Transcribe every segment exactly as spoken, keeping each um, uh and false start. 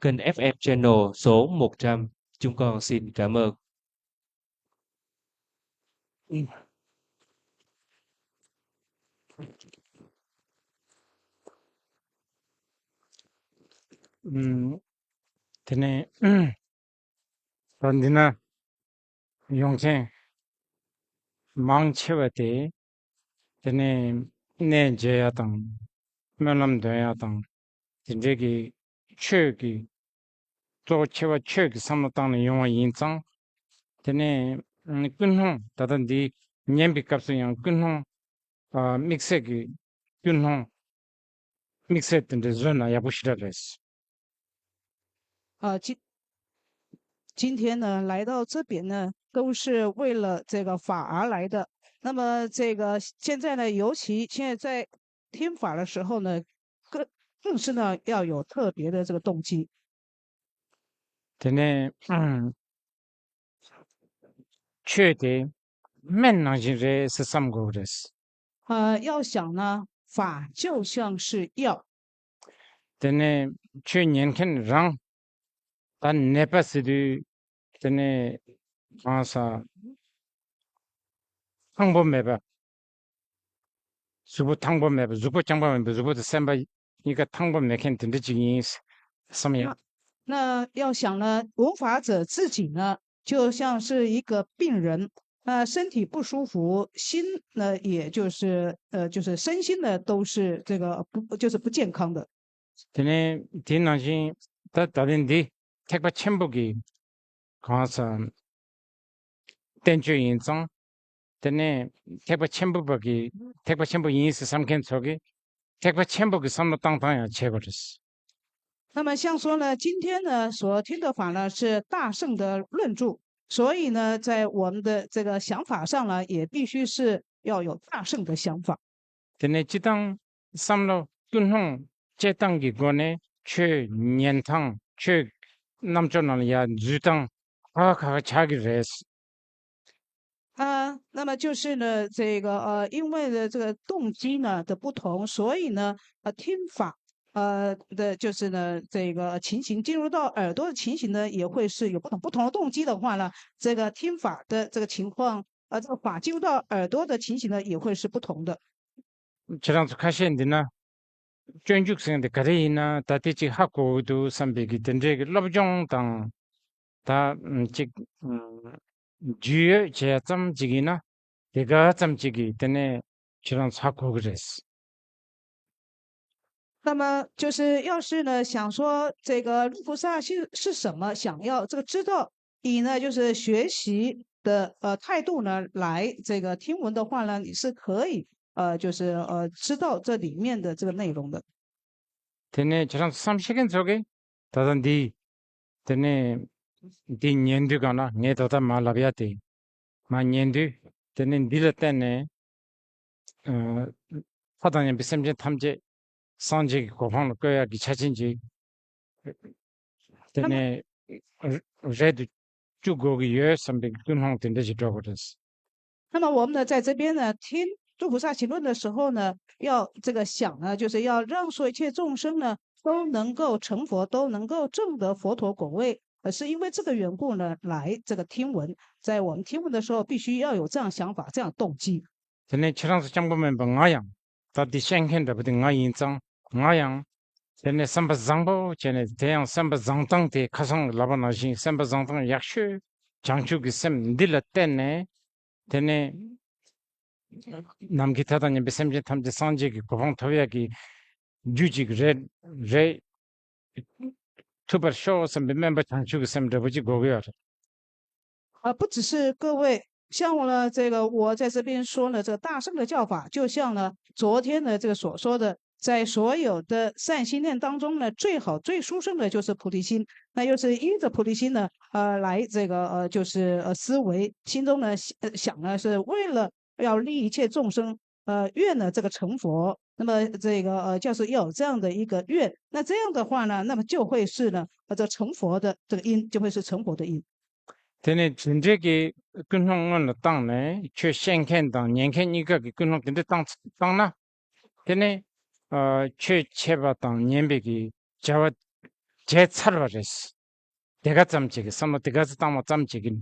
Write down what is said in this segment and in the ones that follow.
kênh F M Channel số một trăm. Chúng con xin cảm ơn. ཨུམ། དེ་ནས་ད་འདི་ན་ཡོང་མཁན་མང་ཆེ་བ་དེ། དེ་ནས་གནས་མཇལ་ཡ་དང་། སྨོན་ལམ་འདོན་ཡ་དང་། དེ་འདྲའི་གི་ཆོས་ཀྱི། གཙོ་བོ་ཆེ་བ་ཆོས་ཀྱི་བསམ་བློ་བཏང་ནས་ཡོང་བ་ཡིན་ཙང་། དེ་ནས་ཀུན་སློང་། ད་ལྟ་འདི་ཉན་པའི་སྐབས་སུ་ཡང་ཀུན་སློང་། ཨ། དམིགས་བསལ་གྱི་ཀུན་སློང་། དམིགས་བསལ་དེ་འདྲ་བཟོས་ན་ཡག་པོ་ཞེ་དྲག་རེད། 啊，今今天呢来到这边呢，都是为了这个法而来的。那么这个现在呢，尤其现在在听法的时候呢，更更是呢要有特别的这个动机。 དེ་ནས་ཆོས་དེ་སྨན་ནང་བཞིན་རེད་ཟེར་བསམ་དགོས་ཀྱི་རེད། 呃，要想呢，法就像是药。 དེ་ནས་ཆོས་ཉན་མཁན་རང་ད་ནད་པ་ཟེར་དུས། དེ་ནས་གང་ཟག་ཐང་པོ་མེད་པ། གཟུགས་པོ་ཐང་པོ་མེད་པ། གཟུགས་པོ་རྐྱང་པ་མེད་པ། གཟུགས་པོ་དང་སེམས་པ་གཉིས་ཀ་ཐང་པོ་མེད་མཁན་དེ་འདྲ་ཅིག་ཡིན་བསམ་ཡ། 那要想呢，弘法者自己呢，就像是一个病人，那身体不舒服，心呢，也就是呃，就是身心呢，都是这个不，就是不健康的。 དེ་ནས་དེ་ནང་བཞིན་ད་ད་ལན་འདི་ཐེག་པ་ཆེན་པོ་གི་གང་ཟག་བསྟན་བཅོས་ཡིན་ཙང་། དེ་ནས་ཐེག་པ་ཆེན་པོ་པ་གི། ཐེག་པ་ཆེན་པོ་ཡིན་ཟེར་བསམ་མཁན་ཚོ་གིས་ཐེག་པ་ཆེན་པོ་གི་བསམ་བློ་བཏང་སྟངས་ཡང་བྱེད་དགོས་རེད། 那么像说呢，今天呢所听的法呢是大乘的论著，所以呢，在我们的这个想法上呢，也必须是要有大乘的想法。 དེ་ནས་སྤྱི་བཏང་བསམ་བློ་ཀུན་སློང་བསྐྱེད་སྟངས་ཀྱི་སྒོ་ནས་ཆོས་ཉན་སྟངས། ཆོས་རྣམ་དཔྱོད་ནང་ལ་ཡར་འཛུལ་སྟངས་ཁག་ཁག་ཆགས་ཀྱི་རེད། 啊，那么就是呢，这个呃，因为呢这个动机呢的不同，所以呢，呃，听法呃的，就是呢这个情形进入到耳朵的情形呢，也会是有不同。不同的动机的话呢，这个听法的这个情况，呃，这个法进入到耳朵的情形呢，也会是不同的。 ཁྱེད་རང་ཚོ་ཁ་ཤས་འདི་ན། སྤྱོད་འཇུག་ཟེར་འདི་ག་རེ་ཡིན་ན། ད་དེ་ཅིག་ཧ་གོ་གི་འདུག་བསམ་པའི་གི་དེ་འདྲའི་གི་སློབ་སྦྱོང་དང་། ད་ཅིག་རྒྱུས་ཡོད་བྱས་ཙམ་ཅིག་ཡིན་ན། དེ་ག་ཙམ་ཅིག་གིས་དེ་ནས་ཁྱེད་རང་ཚོ་ཧ་གོ་གི་རེད། 那么就是要是呢，想说这个绿菩萨是是什么，想要这个知道，以呢就是学习的呃态度呢来这个听闻的话呢，你是可以呃就是呃知道这里面的这个内容的。 དེ་ནས་ཁྱེད་རང་ཚོ་བསམ་ཤེས་མཁན་ཚོ་གིས་ད་ལྟ་འདི། དེ་ནས་འདི་ཉན་དུས་སྒང་ལ་ངས་ད་ལྟ་མར་ལབ་ཡ་དེ། མར་ཉན་དུས། དེ་ནས་འདི་ལ་བརྟེན་ནས། ཨ། ལྷ་དང་མཉམ་པའི་སེམས་ཅན་ཐམས་ཅད་སངས་རྒྱས་ཀྱི་གོ་འཕང་ལ་བཀོད་ཡག་གི་ཆ་རྐྱེན་ཅིག། དེ་ནས་རེད་དུ་བཅུག་དགོས་ཀྱི་ཡོད་བསམ་པའི་ཀུན་སློང་དེ་འདྲ་ཞིག་འགྲོ་དགོས་རེད། 那么我们呢，在这边呢，听诸菩萨行论的时候呢，要这个想呢，就是要让说一切众生呢，都能够成佛，都能够证得佛陀果位。呃，是因为这个缘故呢，来这个听闻。在我们听闻的时候，必须要有这样想法、这样动机。 དེ་ནས་ཁྱེད་རང་ཚོ་རྐྱང་པ་མིན་པ་ང་ཡང་། ད་འདི་བཤད་མཁན་འདྲ་པོ་དེ་ང་ཡིན་ཙང་། ང་ཡང་། དེ་ནས་བསམ་པ་བཟང་པོ་བྱས་ནས། དེ་ཡང་བསམ་པ་བཟང་སྟངས་དེ་ཁ་སང་ལབ་པ་ནང་བཞིན་བསམ་པ་བཟང་སྟངས་ཡག་ཤོས་བྱང་ཆུབ་ཀྱི་སེམས་འདི་ལ་བརྟེན་ནས། དེ་ནས་ནམ་མཁའི་མཐའ་དང་མཉམ་པའི་སེམས་ཅན་ཐམས་ཅད་སངས་རྒྱས་ཀྱི་གོ་འཕང་ཐོབ་ཡག་གི་རྒྱུ་ཅིག་རེད། རེད། ཐུབ་པར་ཤོག་བསམ་པའི་སྨོན་པ་བྱང་ཆུབ་ཀྱི་སེམས་འདྲ་པོ་ཅིག་དགོས་ཀྱི་ཡོད་རེད། 啊，不只是各位，像我呢，这个我在这边说呢，这个大乘的教法，就像呢昨天呢这个所说的，在所有的善心念当中呢，最好最殊胜的就是菩提心。那又是依着菩提心呢，呃，来这个呃就是呃思维，心中呢想呃想呢是为了要利益一切众生，呃，愿呢这个成佛。那么这个呃就是要有这样的一个愿，那这样的话呢，那么就会是呢呃这成佛的这个因，就会是成佛的因。 དེ་ནས་དེ་འདྲའི་གི་ཀུན་སློང་སྔོན་ལ་བཏང་ནས། ཆོས་བཤད་མཁན་དང་ཉན་མཁན་གཉིས་ཀ་གི་ཀུན་སློང་དེ་འདྲ་བཏང་བཏང་ན། དེ་ནས་ཨ་ཆོས་འཆད་པ་དང་ཉན་པའི་གི་བྱ་བ་ བྱས་ཚར་བ་རེད། དེ་ག་ཙམ་ཅིག་གི་བསམ་བློ་དེ་ག་ཙམ་བཏང་བ་ཙམ་ཅིག་གིས།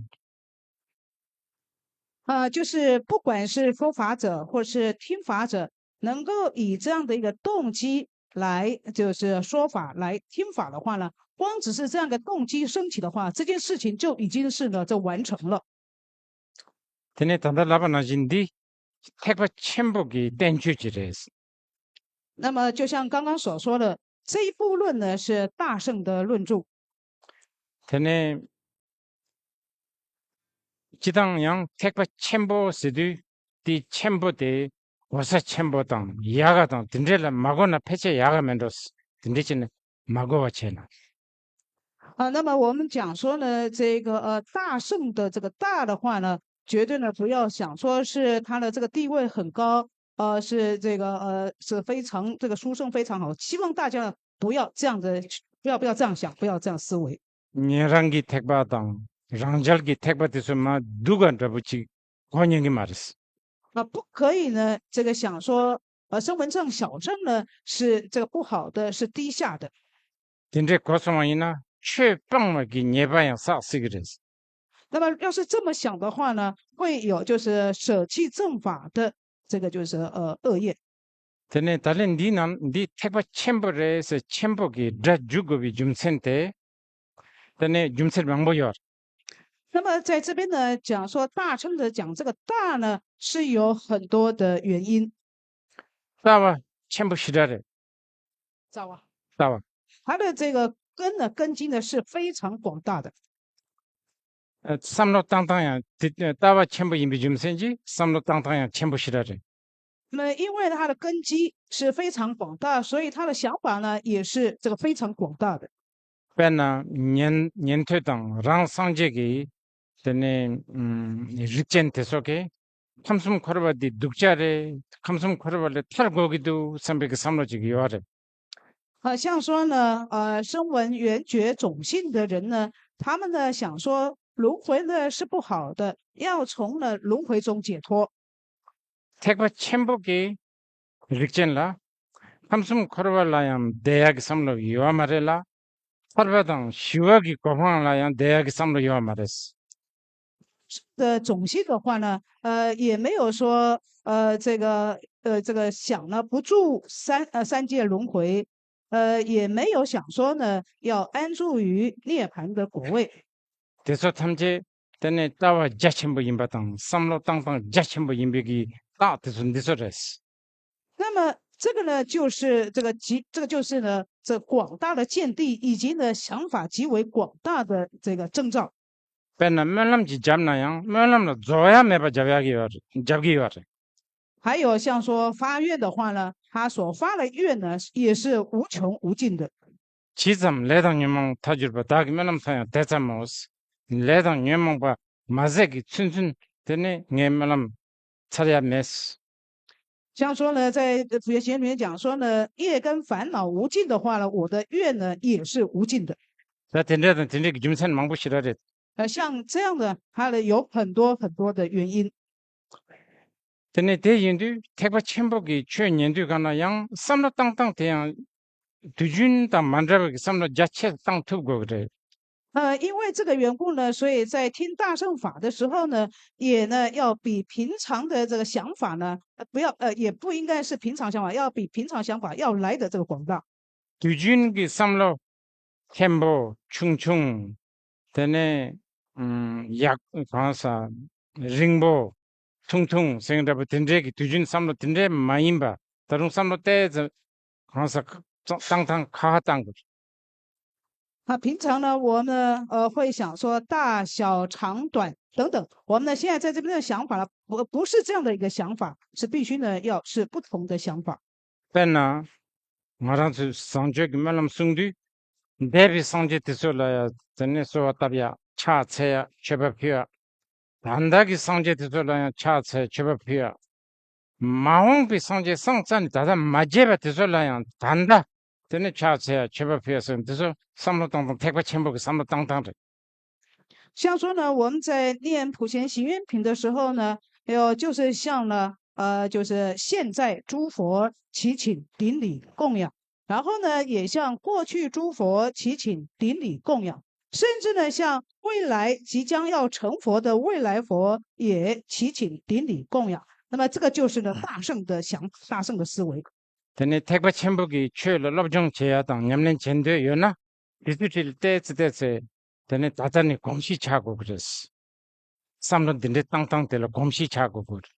啊，就是不管是说法者或是听法者，能够以这样的一个动机来，就是说法来听法的话呢，光只是这样的动机升起的话，这件事情就已经是呢，这完成了。 དེ་ནས་ད་ལྟ་ལབ་པ་ནང་བཞིན་འདི་ཐེག་པ་ཆེན་པོ་གི་བསྟན་བཅོས་ཅིག་རེད། 那么，就像刚刚所说的，这一部论呢是大乘的论著。 དེ་ནས་སྤྱི་བཏང་ཡང་ཐེག་པ་ཆེན་པོ་ཟེར་དུས་དེ་ཆེན་པོ་དེ་གོ་ས་ཆེན་པོ་དང་ཡག་ག་དང་དེ་འདྲས་ལ་མ་གོ་ན་ཕལ་ཆེར་ཡག་ག་མེད་འགྲོ། དེ་འདྲས་བྱས་ནས་མ་གོ་བ་བྱས་ན། 啊，那么我们讲说呢，这个呃大乘的这个大的话呢，绝对呢不要想说是它的这个地位很高，呃，是这个呃是非常这个殊胜非常好，希望大家呢不要这样的，不要不要这样想，不要这样思维。 ཉན་རང་གི་ཐེག་པ་དང་རང་རྒྱལ་གྱི་ཐེག་པ་དེ་ཚོ་མ་སྡུག་ག་འདྲ་པོ་ཅིག་གོ་ཉན་གི་མ་རེད། 啊，不可以呢，这个想说，呃，声闻乘小乘呢是这个不好的，是低下的。 དེ་འདྲས་གོ་སོང་བ་ཡིན་ན་ཆོས་སྤང་བ་གི་ཉེས་པ་ཡང་བསགས་སྲིད་ཀྱི་རེད། 那么要是这么想的话呢，会有就是舍弃正法的这个就是呃恶业。 དེ་ནས་ད་ལན་འདིའི་ནང་འདི་ཐེག་པ་ཆེན་པོ་རེད་ཟེར་ཆེན་པོ་གི་སྒྲ་འཇུག་དགོས་པའི་རྒྱུ་མཚན་དེ། དེ་ནས་རྒྱུ་མཚན་མང་པོ་ཡོད། 那么在这边呢，讲说大乘的讲这个大呢，是有很多的原因。 ལྟ་བ་ཆེན་པོ་ཞེ་དྲག་རེད། 知道吧？ ལྟ་བ། 它的这个根呢，根基呢是非常广大的。 ཨ། བསམ་བློ་བཏང་སྟངས་ཡང་དེ་ལྟ་བ་ཆེན་པོ་ཡིན་པའི་རྒྱུ་མཚན་གྱིས་བསམ་བློ་བཏང་སྟངས་ཡང་ཆེན་པོ་ཞེ་དྲག་རེད། 那么因为它的根基是非常广大，所以他的想法呢也是这个非常广大的。 དཔེར་ན་ཉན་ཉན་ཐོས་དང་རང་སངས་རྒྱས་ཀྱི་དེ་ནས་ཨུམ་རིགས་ཅན་དེ་ཚོ་གིས་ཁམས་གསུམ་འཁོར་བ་འདི་སྡུག་ཅག་རེད། ཁམས་གསུམ་འཁོར་བ་ལས་ཐར་དགོས་ཀྱི་འདུག་བསམ་པའི་གི་བསམ་བློ་ཅིག་ཡོད་རེད། 啊，像说呢，呃，声闻缘觉种性的人呢，他们呢想说轮回呢是不好的，要从呢轮回中解脱。 ཐེག་པ་ཆེན་པོ་གི་རིགས་ཅན་ལ་ཁམས་གསུམ་འཁོར་བ་ལ་ཡང་བསྡད་ཡག་གི་བསམ་བློ་ཡོད་མ་རེད་ལ། ཐར་པ་དང་ཞི་བ་གི་གོ་འཕང་ལ་ཡང་བསྡད་ཡག་གི་བསམ་བློ་ཡོད་མ་རེད། 的种性的话呢，呃，也没有说呃这个呃这个想呢不住三呃三界轮回，呃也没有想说呢要安住于涅槃的果位。 དེ་ཚོ་ཐམས་ཅད་དེ་ནས་ལྟ་བ་རྒྱ་ཆེན་པོ་ཡིན་པ་དང་བསམ་བློ་བཏང་སྟངས་རྒྱ་ཆེན་པོ་ཡིན་པའི་གི་རྟགས་དེ་ཚོ་འདི་ཚོ་རེད། 那么这个呢，就是这个极，这个就是呢，这广大的见地以及呢想法极为广大的这个征兆。 དཔེར་ན་སྨོན་ལམ་ཅིག་བརྒྱབ་ན་ཡང་སྨོན་ལམ་ལ་རྫོགས་ཡ་མེད་པ་བརྒྱབ་ཡ་གི་ཡོད་རེད། བརྒྱབ་གི་ཡོད་རེད། 还有像说发愿的话呢，他所发的愿呢也是无穷无尽的。 ཇི་ཙམ་ལས་དང་ཉོན་མོངས་མཐའ་གྱུར་པ། བདག་གི་སྨོན་ལམ་ཚོ་ཡང་དེ་ཙམ་མོ། ལས་དང་ཉོན་མོངས་པ་མ་ཟད་ཀྱི་ཚུན་ཚུན་དེ་ནས་ངའི་སྨོན་ལམ་ཚར་ཡ་མེད། 像说呢，在普贤行里面讲说呢，业跟烦恼无尽的话呢，我的愿呢也是无尽的。 ད་དེ་འདྲ་དང་དེ་འདྲའི་རྒྱུ་མཚན་མང་པོ་ཞེ་དྲག་རེད། 呃，像这样的，它的有很多很多的原因。 དེ་ནས་དེ་ཡིན་དུས་ཐེག་པ་ཆེན་པོ་གི་ཆོས་ཉན་དུས་གང་ན་ཡང་བསམ་བློ་བཏང་སྟངས་དེ་ཡང་དུས་རྒྱུན་དང་མ་འདྲ་བའི་བསམ་བློ་རྒྱ་ཆེ་བཏང་ཐུབ་དགོས་ཀྱི་རེད། 呃，因为这个缘故呢，所以在听大乘法的时候呢，也呢要比平常的这个想法呢，呃不要呃，也不应该是平常想法，要比平常想法要来的这个广大。 དུས་རྒྱུན་གྱི་བསམ་བློ་མཁན་པོ་ཆུང་ཆུང་། དེ་ནས་ཨུམ་ཡག་གང་ས་རིང་པོ་ཐུང་ཐུང་ཟེར་འདྲ་པོ་དེ་འདྲའི་གི་དུས་རྒྱུན་བསམ་བློ་དེ་འདྲའི་མ་ཡིན་པ། ད་རུང་བསམ་བློ་ཏོག་ཙམ་གང་ས་བཏང་ཐང་ཁ་ཁ་བཏང་དགོས། 那平常呢，我们呃会想说大小长短等等，我们呢现在在这边的想法呢，不不是这样的一个想法，是必须呢要是不同的想法。 དཔེར་ན། ང་རང་ཚོས་བཟང་སྤྱོད་ཀྱི་སྨོན་ལམ་གསུང་དུས། འདས་པའི་སངས་རྒྱས་དེ་ཚོ་ལ་ཡང་དེ་ནས་གསོལ་བ་བཏབ་ཡ། ཕྱག་འཚལ་ཡ། མཆོད་པ་ཕུལ་ཡ། ད་ལྟ་གི་སངས་རྒྱས་དེ་ཚོ་ལ་ཡང་ཕྱག་འཚལ་མཆོད་པ་ཕུལ་ཡ། མ་འོངས་པའི་སངས་རྒྱས་སངས་རྩ་ནས་ད་ལྟ་མ་མཇལ་བ་དེ་ཚོ་ལ་ཡང་ད་ལྟ་དེ་ནས་ཕྱག་འཚལ་ཡ། མཆོད་པ་ཕུལ་ཡ་ཟེར་འདི་ཚོ་བསམ་བློ་བཏང་སྟངས་ཐེག་པ་ཆེན་པོ་གི་བསམ་བློ་བཏང་སྟངས་རེད། 像说呢，我们在念普贤行愿品的时候呢，要就是像呢，呃，就是现在诸佛祈请顶礼供养。然后呢，也向过去诸佛祈请顶礼供养，甚至呢，向未来即将要成佛的未来佛也祈请顶礼供养。那么这个就是呢，大乘的想，大乘的思维。 དེ་ནས་ཐེག་པ་ཆེན་པོ་གི་ཆོས་ལ་སློབ་སྦྱོང་བྱེད་ཡ་དང་ཉམས་ལེན་བྱེད་འདོད་ཡོད་ན། དེ་ཚོའི་ཁྲིད་ལ་བལྟས་ཚེ་བལྟས་ཚེ། དེ་ནས་ད་ལྟ་ནས་གོམས་གཤིས་ཆགས་དགོས་ཀྱི་རེད། བསམ་བློ་འདི་འདྲའི་བཏང་སྟངས་དེ་ལ་གོམས་གཤིས་ཆགས་དགོས་ཀྱི་རེད།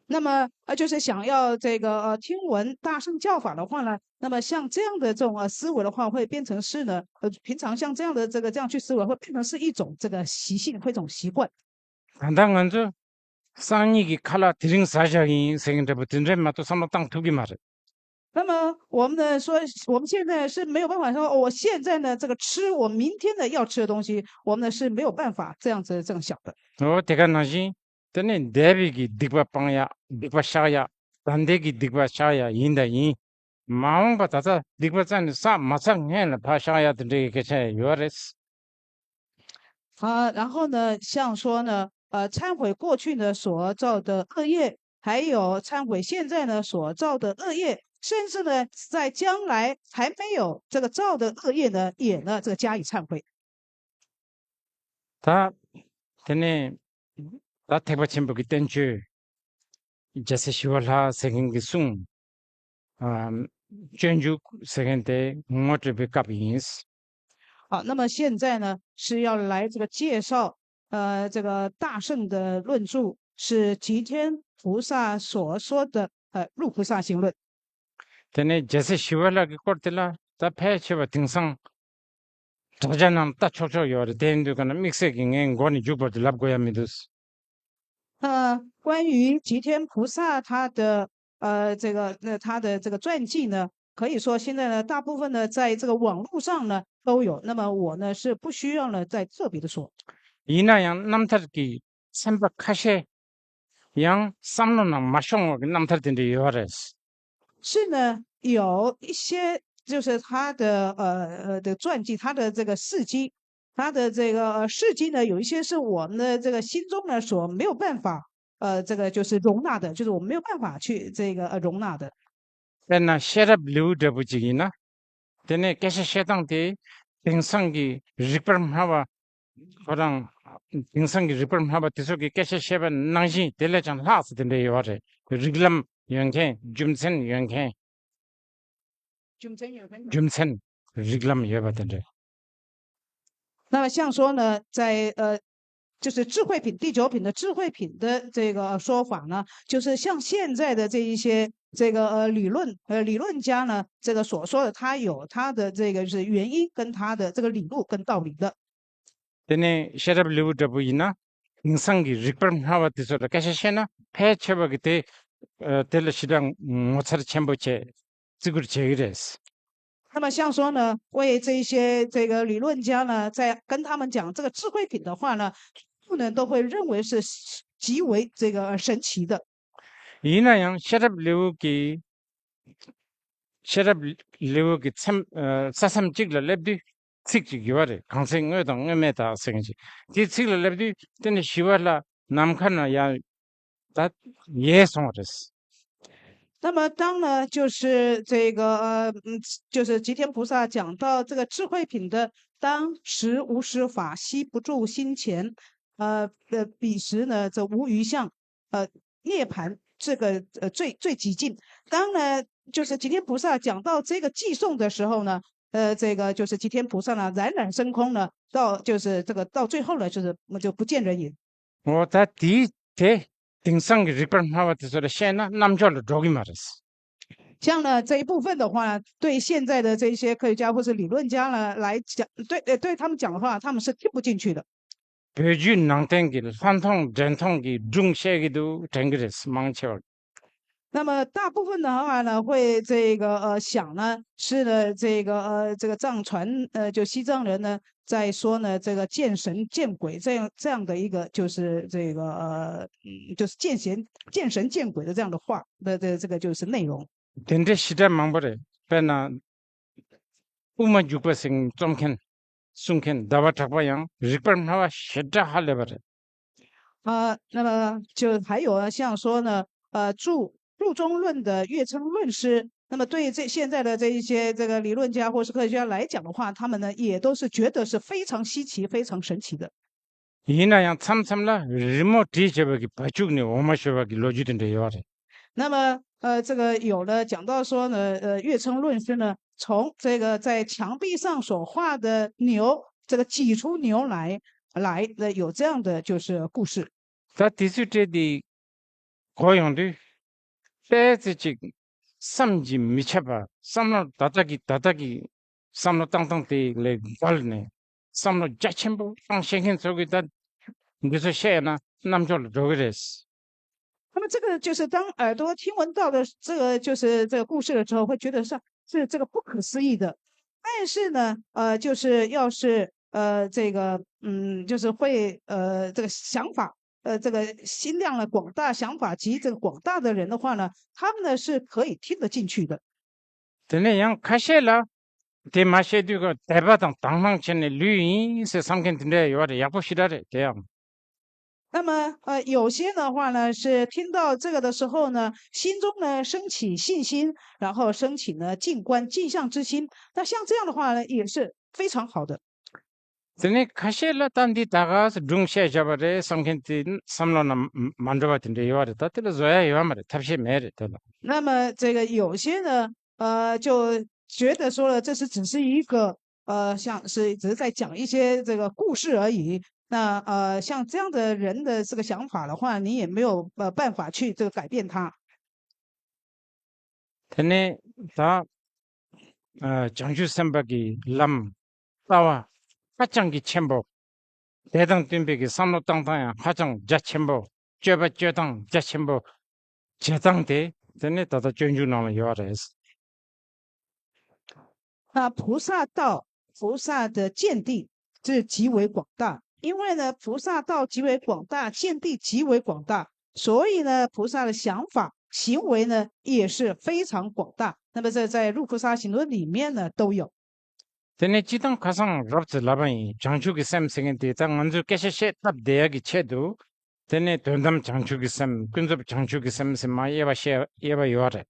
那么呃，就是想要这个呃听闻大乘教法的话呢，那么像这样的这种呃思维的话，会变成是呢，呃，平常像这样的这个这样去思维，会变成是一种这个习性，会一种习惯。 ད་ལྟ་ང་ཚོ་སང་ཉིན་གྱི་ཁ་ལག་དེ་རིང་ཟ་བཞག་ཡིན་ཟེར་མཁན་འདྲ་པོ་དེ་འདྲ་མ་གཏོགས་བསམ་བློ་བཏང་ཐུབ་ཀྱི་མ་རེད། 那么我们呢说，我们现在是没有办法说，哦，我现在呢这个吃我明天的要吃的东西，我们呢是没有办法这样子这样想的。 འོ་དེ་ག་ནང་བཞིན། དེ་ནས་འདས་པའི་གི་སྡིག་པ་སྤང་ཡ། སྡིག་པ་བཤགས་ཡ། ད་ལྟའི་གི་སྡིག་པ་བཤགས་ཡ་ཡིན་ད་ཡིན། མ་འོངས་པ་ད་ལྟ་སྡིག་པ་རྩ་ནས་བསགས་མ་ཚར་སྔོན་ལ་ཕར་བཤགས་ཡ་དེ་འདྲའི་གི་སྐད་ཆ་ཡོད་རེད། 啊，然后呢，像说呢，呃，忏悔过去呢所造的恶业，还有忏悔现在呢所造的恶业，甚至呢，在将来还没有这个造的恶业呢，也呢这个加以忏悔。 ད། དེ་ནས་ད་ཐེག་པ་ཆེན་པོ་གི་བསྟན་བཅོས། རྒྱལ་སྲས་ཞི་བ་ལྷ་ཟེར་མཁན་གྱི་གསུང་། ཨ། སྤྱོད་འཇུག་ཟེར་མཁན་དེ་ངོ་སྤྲོད་པའི་སྐབས་ཡིན། 好，那么现在呢是要来这个介绍，呃，这个大乘的论著是吉天菩萨所说的，呃，入菩萨行论。 དེ་ནས་རྒྱལ་སྲས་ཞི་བ་ལྷ་གི་སྐོར་དེ་ལ་ད་ཕལ་ཆེ་བ་དེང་སང་དྲ་རྒྱ་ནང་ལྟ་ཆོག་ཆོག་ཡོད་རེད། དེ་ཡིན་དུས་ག་ན་དམིགས་བསལ་གྱི་ངས་མགོ་ནས་མཇུག་བར་དུ་ལབ་དགོས་ཡ་མི་འདུག 呃，关于吉天菩萨他的呃这个那他的这个传记呢，可以说现在呢大部分呢在这个网络上呢都有。那么我呢是不需要呢在特别的说， ཡིན་ན་ཡང་རྣམ་ཐར་གྱི་ཚན་པ་ཁ་ཤས་ཡང་བསམ་བློ་ནང་མ་ཤོང་བ་གི་རྣམ་ཐར་དེ་འདྲ་ཡོད་རེད། 是呢，有一些就是他的呃呃的传记，他的这个事迹，他的这个呃事迹呢，有一些是我们的这个心中呢所没有办法呃这个就是容纳的，就是我们没有办法去这个呃容纳的。 དཔེར་ན་ཤེས་རབ་ལེའུ་འདྲ་པོ་ཅིག་ཡིན་ན། དེ་ནས་སྐད་ཆ་བཤད་སྟངས་དེ་དེང་སང་གི་རིག་པར་སྨྲ་བ་ཁོ་རང་། དེང་སང་གི་རིག་པར་སྨྲ་བ་དེ་ཚོ་གི་སྐད་ཆ་བཤད་པ་ནང་བཞིན་དེ་ལས་ཀྱང་ལྷག་ཙམ་དེ་འདྲ་ཡོད་རེད། རིགས་ལམ་ཡོད་མཁན། རྒྱུ་མཚན་ཡོད་མཁན། རྒྱུ་མཚན་རིགས་ལམ་ཡོད་པ་དེ་འདྲ། 那么像说呢，在呃，就是智慧品第九品的智慧品的这个说法呢，就是像现在的这一些这个呃理论呃理论家呢，这个所说的，他有他的这个是原因跟他的这个理路跟道理的。 དེ་ནས་ཤེས་རབ་ལེའུ་འདྲ་པོ་ཡིན་ན། དེང་སང་གི་རིག་པར་སྨྲ་བ་དེ་ཚོ་ལ་སྐད་ཆ་བཤད་ན་ཕལ་ཆེ་བ་གི་དེ། ཨ། དེ་ལ་ཞེ་དྲག་ངོ་མཚར་ཆེན་པོ་བྱས་བརྩི་བཀུར་བྱེད་ཀྱི་རེད། 那么像说呢，为这一些这个理论家呢，在跟他们讲这个智慧品的话呢，他们都会认为是极为这个神奇的。 ཡིན་ན་ཡང་ཤེས་རབ་ལེའུ་གི། ཤེས་རབ་ལེའུ་གི་མཚམས། ཨ། ས་མཚམས་གཅིག་ལ་སླེབས་དུས་ཚིག་ཅིག་ཡོད་པ་རེད། གང་ཚེ་དངོས་དང་དངོས་མེད་དག་ཟེར་མཁན་ཅིག་དེ་ཚིག་ལ་སླེབས་དུས་དེ་ནི་ཞི་བ་ལྷ་ནམ་མཁའ་ན་ཡར་ད་ཡལ་སོང་བ་རེད། 那么当呢，就是这个呃，嗯，就是吉天菩萨讲到这个智慧品的，当时无始法，悉不住心前，呃呃，彼时呢，则无余相，呃，涅槃这个呃最最极尽。当呢，就是吉天菩萨讲到这个偈颂的时候呢，呃，这个就是吉天菩萨呢冉冉升空呢，到就是这个到最后呢，就是就不见人影。 འོ་ད་དེའི་དེ་དེང་སང་གི་རིག་པར་སྨྲ་བ་དེ་ཚོ་ལ་བཤད་ན་རྣམ་འཇོག་ལ་འགྲོ་གི་མ་རེད། 像呢这一部分的话，对现在的这些科学家或是理论家呢来讲，对呃对他们讲的话，他们是听不进去的。 བོད་བརྒྱུད་ནང་བསྟན་གྱི་ལྷག་མཐོང་འགྲན་ཐོང་གི་སྒྲུང་བཤད་ཀྱི་འདུག་དྲན་གྱི་རེད། མང་ཆེ་བ། 那么大部分的话呢，会这个呃想呢，是呢这个呃这个藏传呃就西藏人呢在说呢这个见神见鬼这样这样的一个就是这个呃嗯就是见神见神见鬼的这样的话的的这个就是内容。 དེ་འདྲའི་ཞེ་དྲག་མང་པོ་རེད། དཔེར་ན། དབུ་མ་འཇུག་པ་ཟེར་རྩོམ་མཁན། གསུང་མཁན་ཟླ་བ་གྲགས་པ་ཡང་རིག་པར་སྨྲ་བ་ཞེ་དྲག་ཧ་ལས་པ་རེད། 啊，那么就还有啊，像说呢，呃，著著中论的月称论师，那么对于这现在的这一些这个理论家或是科学家来讲的话，他们呢也都是觉得是非常稀奇、非常神奇的。 ཡིན་ན་ཡང་མཚམས་མཚམས་ལ་རི་མོ་བྲིས་བྱས་པ་གི་བ་ཕྱུགས་ནས་འོ་མ་བཞོ་བ་གི་ལོ་རྒྱུས་དེ་འདྲ་ཡོད་རེད། 那么，呃，这个有的讲到说呢，呃，岳琛论师呢，从这个在墙壁上所画的牛，这个挤出牛奶来的，有这样的就是故事。 ད་དེ་ཚོའི་གྲས་དེ་གོ་ཡོང་དུས་ཏོག་ཙམ་ཅིག་བསམ་གྱིས་མི་ཁྱབ་པ་བསམ་བློ་ད་ལྟ་གི་ད་ལྟ་གི་བསམ་བློ་བཏང་སྟངས་དེ་ལས་བརྒལ་ནས་བསམ་བློ་རྒྱ་ཆེན་པོ་བཏང་ཤེས་མཁན་ཚོ་གིས་ད་འདི་ཚོ་བཤད་ན་རྣམ་འགྱུར་ལ་འགྲོ་གི་རེད། 那么这个就是当耳朵听闻到的这个就是这个故事的时候，会觉得是是这个不可思议的。但是呢，呃，就是要是呃这个嗯，就是会呃这个想法，呃这个心量呢广大，想法及这个广大的人的话呢，他们呢是可以听得进去的。 དེ་ནས་ཡང་ཁ་ཤས་ལ་དེ་མ་བཤད་དུས་ཀ་དད་པ་དང་དང་བླངས་བྱས་ནས་ལུས་ཡིན་ཟེར་བསམ་མཁན་དེ་འདྲ་ཡོད་རེད། ཡག་པོ་ཞེ་དྲག་རེད་དེ་ཡང་། 那么，呃，有些的话呢，是听到这个的时候呢，心中呢升起信心，然后升起呢静观、静向之心。那像这样的话呢，也是非常好的。 དེ་ནས་ཁ་ཤས་ལ་ད་འདི་ད་ག་སེ་སྒྲུང་བཤད་བཞག་པ་རེད་བསམ་མཁན་དེ་བསམ་བློ་ན་མ་འགྲོ་བ་དེ་འདྲ་ཡོད་རེད། ད་དེ་ལ་བཟོ་ཡ་ཡོད་མ་རེད། ཐབས་ཤེས་མེད་རེད་དེ་ལ། 那么这个有些呢，呃，就觉得说了，这是只是一个呃，像是只是在讲一些这个故事而已。那呃，像这样的人的这个想法的话，你也没有呃办法去这个改变他。 དེ་ནས་ད་བྱང་ཆུབ་སེམས་དཔའ་གི་ལམ་ལྟ་བ་ཧ་ཅང་གི་ཆེན་པོ། དེ་དང་བསྟུན་པའི་གི་བསམ་བློ་བཏང་སྟངས་ཡང་ཧ་ཅང་རྒྱ་ཆེན་པོ། སྤྱོད་པ་སྤྱོད་སྟངས་རྒྱ་ཆེན་པོ། བྱེད་སྟངས་དེ་དེ་ནི་ད་ལྟ་སྤྱོད་འཇུག་ནང་ལ་ཡོད་རེད། 那菩萨道，菩萨的见地是极为广大，因为呢，菩萨道极为广大，见地极为广大，所以呢，菩萨的想法、行为呢也是非常广大。那么这在《入菩萨行论》里面呢都有。 དེ་ནས་སྤྱི་བཏང་ཁ་སང་རོབ་ཙམ་ལབ་པ་ཡིན། བྱང་ཆུབ་ཀྱི་སེམས་ཟེར་མཁན་དེ་ད་ང་ཚོས་སྐད་ཆ་བཤད་སྟབས་བདེ་ཡག་གི་ཆེད་དུ། དེ་ནས་དོན་དམ་བྱང་ཆུབ་ཀྱི་སེམས། ཀུན་རྫོབ་བྱང་ཆུབ་ཀྱི་སེམས་ཟེར་མ་དབྱེ་བ་བཤད་དབྱེ་བ་ཡོད་རེད།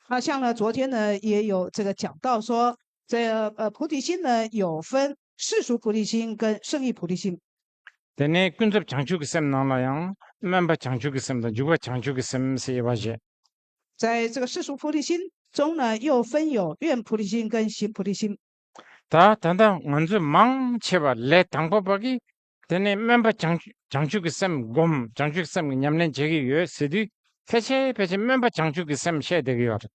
啊，像呢，昨天呢也有这个讲到说，这个呃菩提心呢有分世俗菩提心跟圣意菩提心。 དེ་ནས་ཀུན་རྫོབ་བྱང་ཆུབ་ཀྱི་སེམས་ནང་ལ་ཡང་སྨོན་པ་བྱང་ཆུབ་ཀྱི་སེམས་དང་འཇུག་པ་བྱང་ཆུབ་ཀྱི་སེམས་ཟེར་དབྱེ་བ་བཞག 在这个世俗菩提心中呢，又分有愿菩提心跟行菩提心。 ད་ད་ལྟ་ང་ཚོས་མང་ཆེ་བ་ལས་དང་པོ་པ་གིས་དེ་ནས་སྨོན་པ་བྱང་བྱང་ཆུབ་ཀྱི་སེམས་སྒོམ། བྱང་ཆུབ་ཀྱི་སེམས་ཀྱི་ཉམས་ལེན་བྱེད་ཀྱི་ཡོད་ཟེར་དུས་ཕལ་ཆེར་ཕལ་ཆེར་སྨོན་པ་བྱང་ཆུབ་ཀྱི་སེམས་བཤད་བསྡད་ཀྱི་ཡོད་རེད།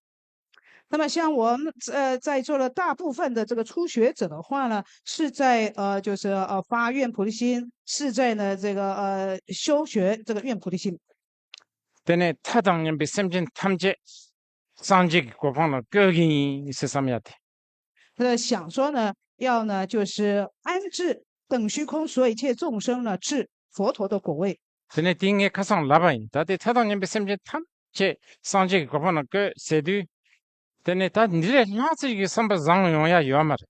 那么像我们呃在座的大部分的这个初学者的话呢，是在呃就是呃发愿菩提心，是在呢这个呃修学这个愿菩提心。 དེ་ནས་མཐའ་དང་མཉམ་པའི་སེམས་ཅན་ཐམས་ཅད་སངས་རྒྱས་ཀྱི་གོ་འཕང་ལ་བཀོད་ཀྱི་ཡིན་ཟེར་བསམ་ཡ་དེ། 呃，想说呢，要呢就是安置等虚空所有一切众生呢至佛陀的果位。 དེ་ནས་དེ་ངས་ཁ་སང་ལབ་པ་ཡིན། ད་ལྟའི་མཐའ་དང་མཉམ་པའི་སེམས་ཅན་ཐམས་ཅད་སངས་རྒྱས་ཀྱི་གོ་འཕང་ལ་བཀོད་ཟེར་དུས། དེ་ནས་ད་འདི་ལས་ལྷག་ཙམ་གྱི་བསམ་པ་བཟང་ཡོང་ཡ་ཡོད་མ་རེད།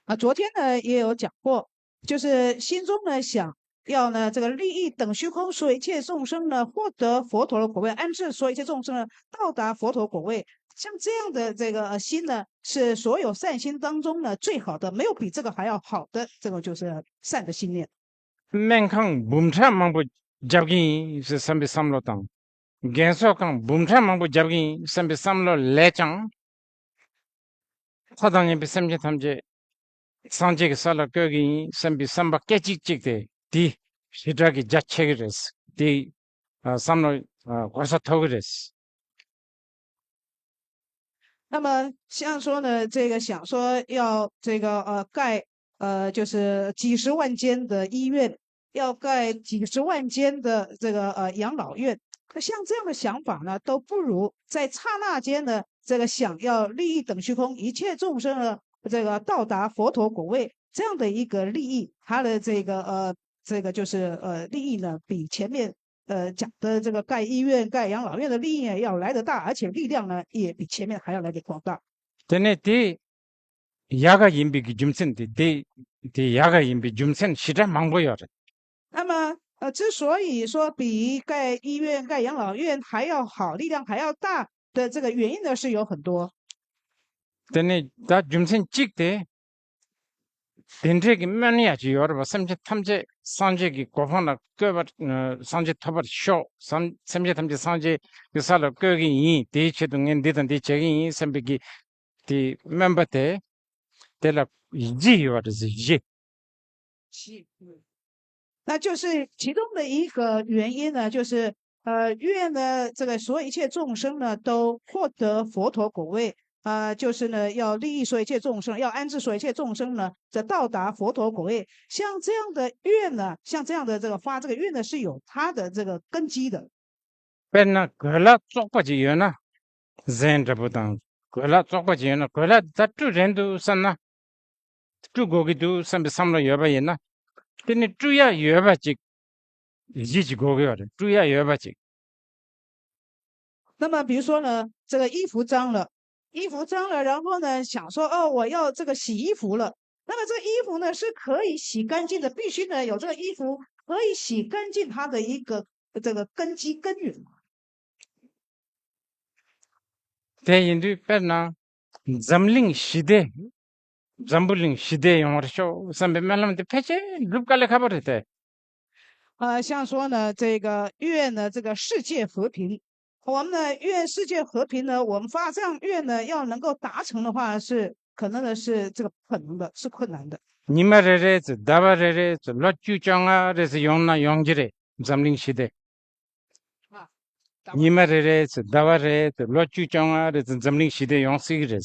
啊，昨天呢也有讲过，就是心中呢想要呢这个利益等虚空所有一切众生呢获得佛陀的果位，安置所有一切众生呢到达佛陀果位。像这样的这个呃心呢，是所有善心当中呢最好的，没有比这个还要好的这种就是善的心念。 སྨན་ཁང་འབུམ་ཕྲག་མང་པོ་རྒྱབ་ཀྱི་ཡིན་ཟེར་བསམ་པའི་བསམ་བློ་དང་། རྒན་གསོ་ཁང་འབུམ་ཕྲག་མང་པོ་རྒྱབ་ཀྱི་ཡིན་བསམ་པའི་བསམ་བློ་ལས་ཀྱང་། མཐའ་དང་མཉམ་པའི་སེམས་ཅན་ཐམས་ཅད་སངས་རྒྱས་ཀྱི་ས་ལ་བཀོད་ཀྱི་ཡིན་བསམ་པའི་བསམ་པ་སྐད་ཅིག་གཅིག་དེ་དེ་ཞེ་དྲག་གི་རྒྱ་ཆེ་གི་རེད། དེ་བསམ་བློ་གོ་ས་མཐོ་གི་རེད། 那么像说呢，这个想说要这个呃盖呃就是几十万间的医院，要盖几十万间的这个呃养老院，那像这样的想法呢，都不如在刹那间呢，这个想要利益等虚空一切众生呢，这个到达佛陀果位这样的一个利益，它的这个呃这个就是呃利益呢，比前面呃讲的这个盖医院、盖养老院的利益呢要来得大，而且力量呢也比前面还要来得广大。 དེ་ནས་དེ་ཡག་ག་ཡིན་པའི་གི་རྒྱུ་མཚན་དེ་དེ་དེ་ཡག་ག་ཡིན་པའི་རྒྱུ་མཚན་ཞེ་དྲག་མང་པོ་ཡོད་རེད། 那么呃，之所以说比盖医院、盖养老院还要好，力量还要大，的这个原因呢是有很多。 དེ་ནས་ད་རྒྱུ་མཚན་གཅིག་དེ། དེ་འདྲའི་གི་སྨོན་ཡག་ཅིག་ཡོད་རེད་པ། སེམས་ཅན་ཐམས་ཅད་སངས་རྒྱས་ཀྱི་གོ་འཕང་ལ་བཀོད་པར་སངས་རྒྱས་ཐོབ་པར་ཤོག་སམ། སེམས་ཅན་ཐམས་ཅད་སངས་རྒྱས་ཀྱི་ས་ལ་བཀོད་ཀྱི་ཡིན། དེའི་ཆེད་དུ་ངས་འདི་དང་འདི་བྱེད་ཀྱི་ཡིན་བསམ་པའི་གི་དེ་སྨོན་པ་དེ། དེ་ལ་གཞི་ཡོད་རེད་ཟེར། གཞི། 那就是其中的一个原因呢，就是呃，愿呢，这个所有一切众生呢，都获得佛陀果位，啊、就是呢，要利益所有一切众生，要安置所有一切众生呢，这到达佛陀果位。像这样的愿呢，像这样的这个发这个愿呢，是有它的这个根基的。 དཔེར་ན་གོས་ལྭ་བཙོག་པ་ཅིག་ཡོད་ན། གཟན་འདྲ་པོ་དང་གོས་ལྭ་བཙོག་པ་ཅིག་ཡོད་ན། གོས་ལྭ་ད་བཀྲུ་རན་འདུག་བསམ་ན། བཀྲུ་དགོས་ཀྱི་འདུག་བསམ་པའི་བསམ་བློ་ཡོད་པ་ཡིན་ན། དེ་ནི་བཀྲུ་ཡ་ཡོད་པ་ཅིག་གཞི་ཅིག་དགོས་ཀྱི་ཡོད་རེད། བཀྲུ་ཡ་ཡོད་པ་ཅིག 那么比如说呢，这个衣服脏了，衣服脏了，然后呢，想说，哦，我要这个洗衣服了。那么这衣服呢是可以洗干净的，必须呢有这个衣服可以洗干净它的一个这个根基根源。 དེ་ཡིན་དུས་དཔེར་ན། འཛམ་གླིང་ཞི་བདེ། འཛམ་བུ་གླིང་ཞི་བདེ་ཡོང་བར་ཤོག་བསམ་པའི་སྨོན་ལམ་དེ་ཕལ་ཆེར་འགྲུབ་དཀའ་ལས་ཁག་པོ་རེད་དེ། 呃，像说呢，这个愿呢，这个世界和平，我们呢愿世界和平呢，我们发这样愿呢，要能够达成的话是，可能呢是这个不可能的，是困难的。 ཉི་མ་རེ་རེ་ཙམ། ཟླ་བ་རེ་རེ་ཙམ། ལོ་བཅུ་བཅོ་ལྔ་རེ་ཙམ་ཡོང་ན་ཡོང་གི་རེད། འཛམ་གླིང་ཞི་བདེ། ཉི་མ་རེ་རེ་ཙམ། ཟླ་བ་རེ་ཙམ། ལོ་བཅུ་བཅོ་ལྔ་རེ་ཙམ་འཛམ་གླིང་ཞི་བདེ་ཡོང་སྲིད་ཀྱི་རེད།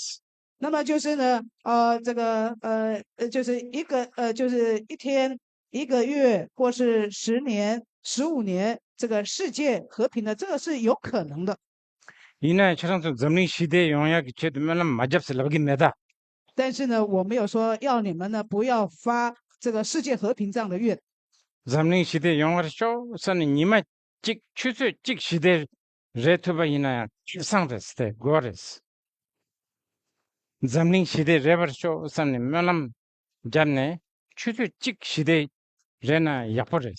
那么就是呢，呃，这个呃呃，就是一个呃，就是一天、一个月，或是十年、十五年，这个世界和平的，这个是有可能的。 ཡིན་ན་ཡང་ཁྱེད་རང་ཚོ་འཛམ་གླིང་ཞི་བདེ་ཡོང་ཡག་གི་ཆེད་དུ་སྨོན་ལམ་མ་བརྒྱབ་ཟེར་ལབ་ཀྱི་མེད་ད། 但是呢，我没有说要你们呢不要发这个世界和平这样的愿。 འཛམ་གླིང་ཞི་བདེ་ཡོང་བར་ཤོག་བསམ་ནས་ཉི་མ་གཅིག་ཆུ་ཚོད་གཅིག་ཞི་བདེ་རེད་ཐུབ་པ་ཡིན་ན་ཡང་ཆེ་སང་རེད་ཟེར། དགོས་རེད། འཛམ་གླིང་ཞི་བདེ་རེད་པར་ཤོག་བསམ་ནས་སྨོན་ལམ་བརྒྱབ་ནས་ཆུ་ཚོད་གཅིག་ཞི་བདེ་རེད་ན་ཡག་པོ་རེད།